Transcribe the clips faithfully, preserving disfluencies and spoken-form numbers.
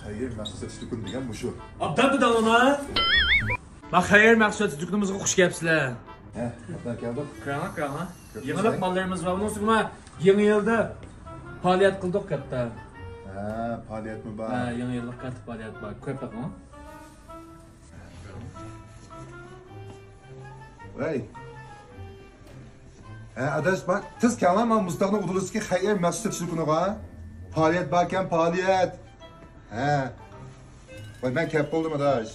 خەير مەخسۇس سېتىش دۇكىنى دېگەن مۇشۇ. ئابدان دېدىڭلارمۇ؟ ما خەير مەخسۇس سېتىش دۇكىنىمىزغا خۇش كەپسىلەر. ھە، ئابدان كەلدۇق. كىرىڭلار، كىرىڭلار. كۆپ يېڭىلىق بولسا. ماللىرىمىز بار. بۇنىڭسىغۇ ما يېڭى يىلدا پائالىيەت قىلدۇق كاتتا. ھە، پائالىيەتمۇ بار؟ ھە، يېڭى يىللىق كاتتا پائالىيەت بار. كۆرۈپ بېقىڭ. ۋەي. ھە، ئاداش، بار. تېز كەلڭلار، مانا مۇزتاغنىڭ ئۇدۇلىسىدىكى خەير مەخسۇس سېتىش دۇكىنىغا. پائالىيەت باركەن، پائالىيەت. ھە. ۋاي، مەن كەپ بولدۇم، ئاداش.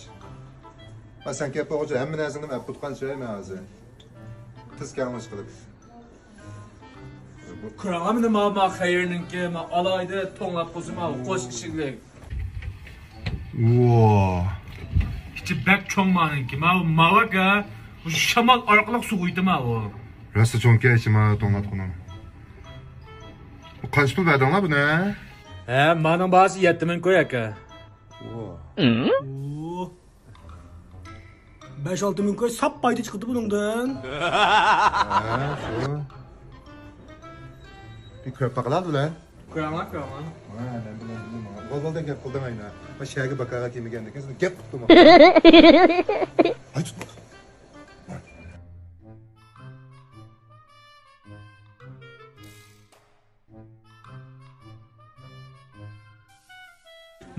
ۋاي، سەن كەپ بولغۇچە ھەممە نەرسىڭنى ئەپ تۇتقان چىراي مەن ھازىر. تېز كەلڭلار ئىشقىلىپ. كۆرۈڭلار مانا، ما، ما خەيرنىڭكى، ما ئالاھىدە توڭلاپ قويسا، ما قوش ئىشىكلىك. ۋو. ئىچى بەك چوڭ مانىڭكى. ما، ماۋاكا، بۇ شامال ئارقىلىق سوغۇيتى ما ئۇ. راستلا چوڭكەن ئىچى ما توڭلاتقۇنىڭ. قانچە پۇل بەردىڭلار بۇنى؟ ھە، مانىڭ باھاسى يەتتە مىڭ كوي ئاكا. ۋو. ۋو. بەش-ئالتە مىڭ كوي ساپ پايدا چىقىدۇ بۇنىڭدىن. ھە، شۇ. بىر كۆرۈپ باقىلا بىلەن. كۆرۈڭلار، كۆرۈڭلار. ھە، مەن بىلەن بىلدىم. بول، بول، دەپ گەپ قىلدىڭ ئەينە. بۇ شەھەرگە باكارغا كىرمىگەندىن كېيىن سېنى گەپ قىپتىمەن. ھاي، تۇت.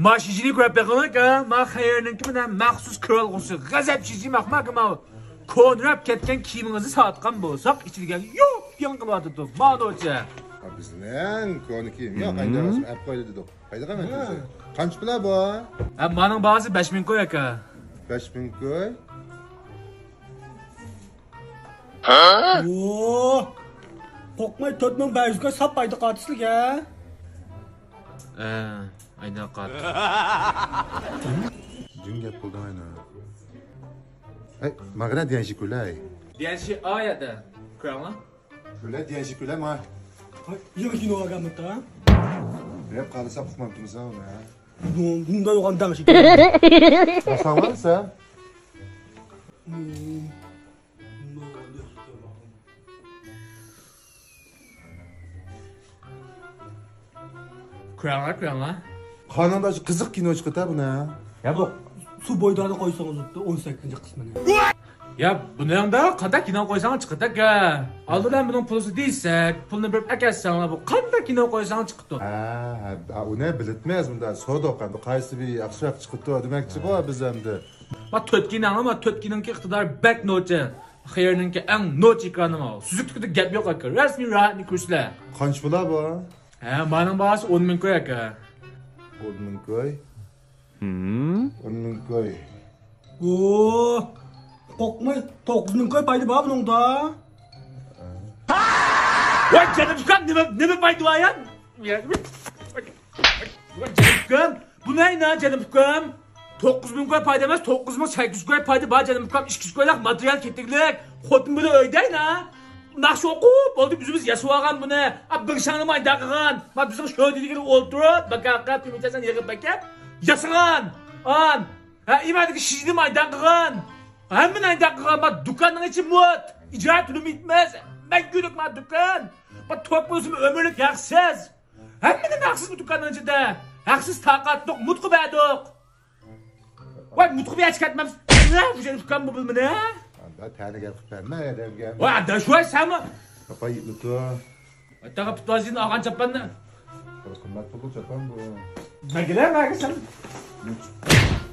ما شىجىنى كۆرۈپ بېقىڭلار، ما خەيرنىڭكى بىلەن مەخسۇس كىرىۋالغۇسى غەزەپ شىجى ماقماق ما. كونىراپ كەتكەن كىيىمىڭىزنى ساتقان بولساق، ئىچىدىكى يوپيېڭى قىلىۋاتىدۇ. مانۇچە. ھە، بىزنىڭ كونا كىيىم يوق، ئەينى ئەپ قويدى دېدۇق. قايدىغان مەن تېزى. قانچە پۇلا بۇ؟ ھە، مانىڭ باھاسى بەش مىڭ كوي ئاكا. بەش مىڭ كوي؟ ھە؟ ۋو! قورقماي تۆت مىڭ بەش يۈز كوي ساپ پايدا قاتىسىلىگە. ئە، ئاينا قات. جىڭ گەپ قىلدىڭ ئاينا. ھەي، ماغىرە ديەنشى كۈلەي. ديەنشى ئايەدە. كۆرۈڭلار. كۈلە ديەنشى كۈلە ما. ھەي، يېڭى كىنو ئالغانمىتتا؟ رەپ قالسا ئۇقمامتىمىز ھە ئۇنى. بۇندا يوغان دەڭشى. قاساڭلار سەن. كۆرۈڭلار، كۆرۈڭلار. قانۇندا شۇ قىزىق كىنو چىقىدۇ بۇنى. يا بۇ سۇ بويىدا قويسىڭىز ئون سەككىزىنچى قىسمىنى. يا بۇنىڭدا قانداق كىنو قويساڭ چىقىدۇ ئاكا. ئالدى بىلەن بۇنىڭ پۇلىسى دېسەك، پۇلنى بېرىپ ئەكەتسەڭلار، بۇ قانداق كىنو قويساڭ چىقىدۇ. ھە، ھە، ئۇنى بىلىتمەيمىز بۇندا. سودۇق ئەمدى قايسى بىر ياخشىراق چىقىدۇ دېمەكچىغۇ بىز ئەمدى. ما تۆت كىناڭلار، ما تۆت كىنىڭكى ئىقتىدارى بەك نوچى. خەيرنىڭكى ئەڭ نوچى ئېكرانى ما. سۈزۈكلۈكىدە گەپ يوق ئاكا. رەسمىي راھەتنى كۆرسىلە. قانچە پۇلا بۇ؟ ھە، مانىڭ باھاسى ئون مىڭ كوي ئاكا. ئون مىڭ كوي؟ ھىم؟ ئون مىڭ كوي. ئوو، قورقماي، توققۇز مىڭ كوي پايدا بار بۇنىڭدا. ۋاي جېنىم ئۇكام، نېمە، نېمە پايدا بار يا؟ ۋاي جېنىم ئۇكام، بۇ نەينا جېنىم ئۇكام؟ توققۇز مىڭ كوي پايدا ئەمەس، توققۇز مىڭ سەككىز يۈز كوي پايدا بار جېنىم ئۇكام، ئىككى يۈز كويلۇق ماتېرىيال كېتىكلىك، خوتۇن بىلەن ئۆيدەينا. ناخشا ئوقۇپ، بولدى، ئۆزىمىز ياسىۋالغان بۇنى. ئا، بىڭشاڭنى مايدا قىلغان. ما بىزنىڭ شۆدىدىكىلا ئولتۇرۇپ، باكاقا تۈمىچەسەن يىغىپ بەكەپ ياسىغان. ئان. ھە، ئىمادىكى شىشنى مايدا قىلغان. ھەممىنى مايدا قىلغان. ما دۇكاننىڭ ئىچى مۇت. ئىجارە تۆلىمەيمىز. مەڭگۈلۈك ما دۇكان. ما توك بولسىمۇ ئۆمۈرلۈك ھەقسىز. ھەممىنى ھەقسىز بۇ دۇكاننىڭ ئىچىدە. ھەقسىز تارقاتتۇق، مۇتقا بەردۇق. ۋاي، مۇتقا بەرچى كەتمەمسىز. ئە، بۇ يەردە ئۇكام بۇ بىلمىدى. ئاندا تەنە گەپ قىلىپ بەرمە ئادەمگە. ۋاي، ئاداش، ۋاي، سەنمۇ. ئاپا يىتمىتۇ. ئاتاغا پۇتلازىنى ئالغان چاپاننى. بىر قىممەت پۇللۇق چاپان بۇ. مەگىلە، مەگە سەن.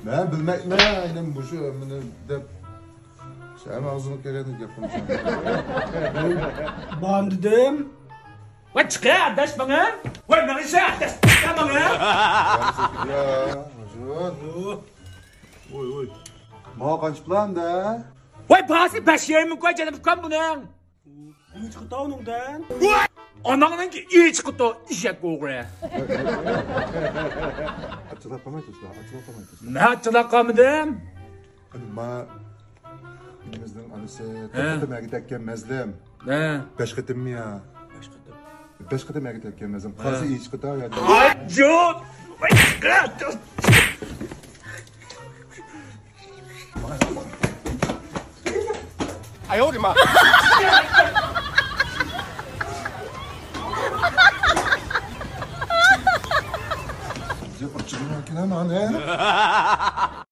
مەن بىلمەيمەن، ئاينىم مۇشۇ مېنى دەپ. سەن ئاغزىڭغا كەلگەندە گەپ قىلمىساڭ. بان دېدىم. ۋاي چىقە ئاداش ماڭا. ۋاي ماڭا ئاداش چىقە ماڭا. يا، ۋاي، ۋاي. ماڭا قانچە پۇلان دە؟ ۋاي باھاسى بەش يېرىم مىڭ كوي جېنىم ئۇكام بۇنىڭ. ئىي چىقىتاۋ ئۇنىڭدىن. ۋاي ئاناڭنىڭكى ئىي چىقىتۇ ئېشەك ئوغرى. ئاچچىقلاپ قالماي تۇرسىلا، ئاچچىقلاپ قالماي تۇرسىلا. مەن ئاچچىقلاپ قالمىدىم. قېنى ما، ئىنىمىزنىڭ ئانىسى، ھە، توققۇز قېتىم ئەگىپ ئەككەن مەزلىم. ھە. بەش قېتىممۇ يا؟ بەش قېتىم. بەش قېتىم ئەگىپ ئەككەن مەزلىم. ھە. قالسا ئىي چىقىتاۋ يا. ئاجۇت! ئاياۋرىما. بىزگە بىر چىقىم ئەكىلەم. مانا.